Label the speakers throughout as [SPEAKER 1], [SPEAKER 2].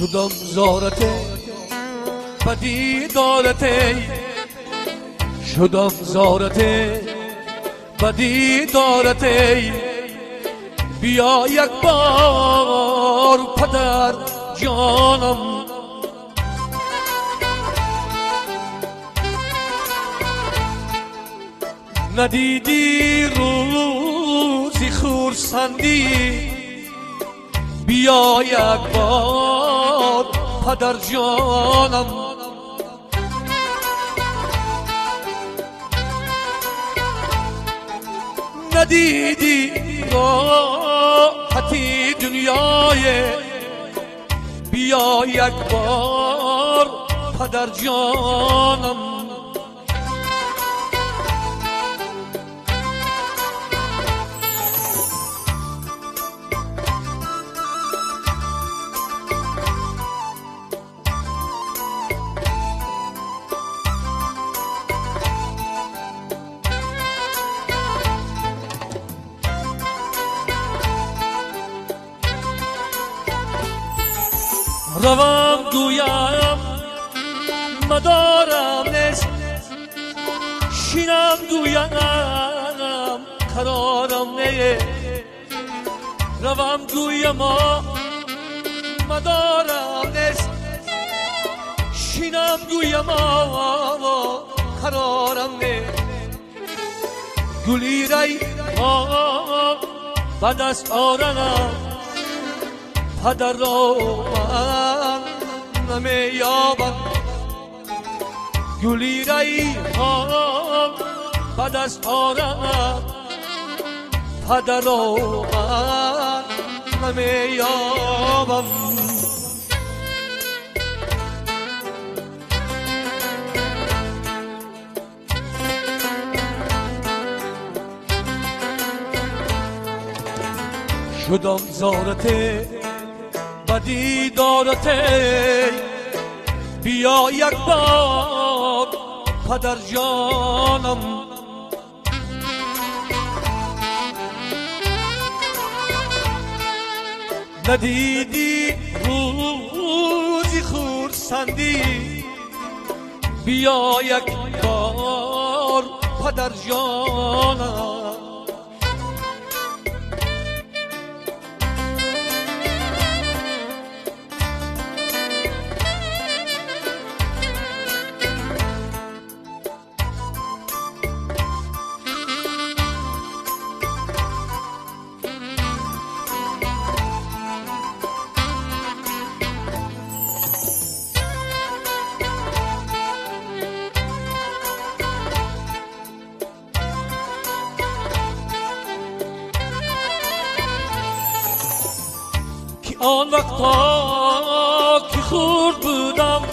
[SPEAKER 1] Шудам зорате ба дидорате, шудам зорате ба дидорате, биё як бор падар ҷонам. Надидӣ рӯзи хурсандӣ, биё як бор падар ҷонам. Надидӣ роҳати дунёе, биё як бор падар ҷонам. Равам гӯям мадорам нест, шинам гӯям қарорам нест. Равам гӯям мадорам нест, шинам гӯям қарорам нест. Гули райҳон ба даст орам, падарро ман намеёбам. Гули райҳон ба даст орам, падарро ман намеёбам. Шудам зорате ба дидорате, биё як бор падар ҷонам. Надидӣ рӯзи хурсандӣ, биё як бор падар ҷонам. Он вақто ки хурд будам,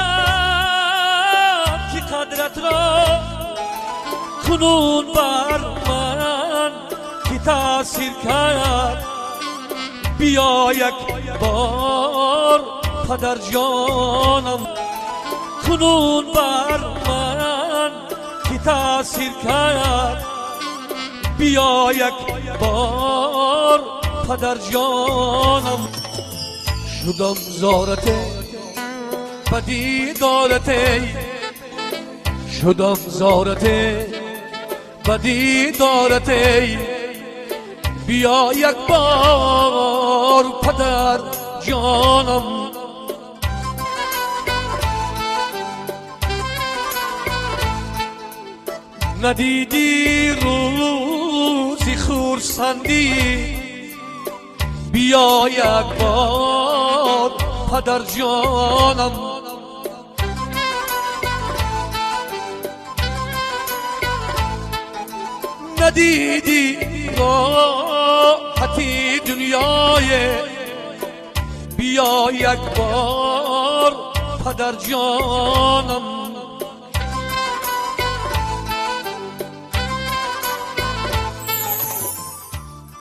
[SPEAKER 1] надонистам ки қадратро, кунун бар ман ки таъсир кард. Биё як бор падар ҷонам, кунун бар ман ки таъсир кард. Биё як бор падар ҷонам. Шудам зорате ба дидорате, шудам зорате ба дидорате, биё як бор падар ҷонам. Надидӣ рӯзи хурсандӣ, биё як бор падар ҷонам. Надидӣ роҳати дунёе, биё як бор падар ҷонам.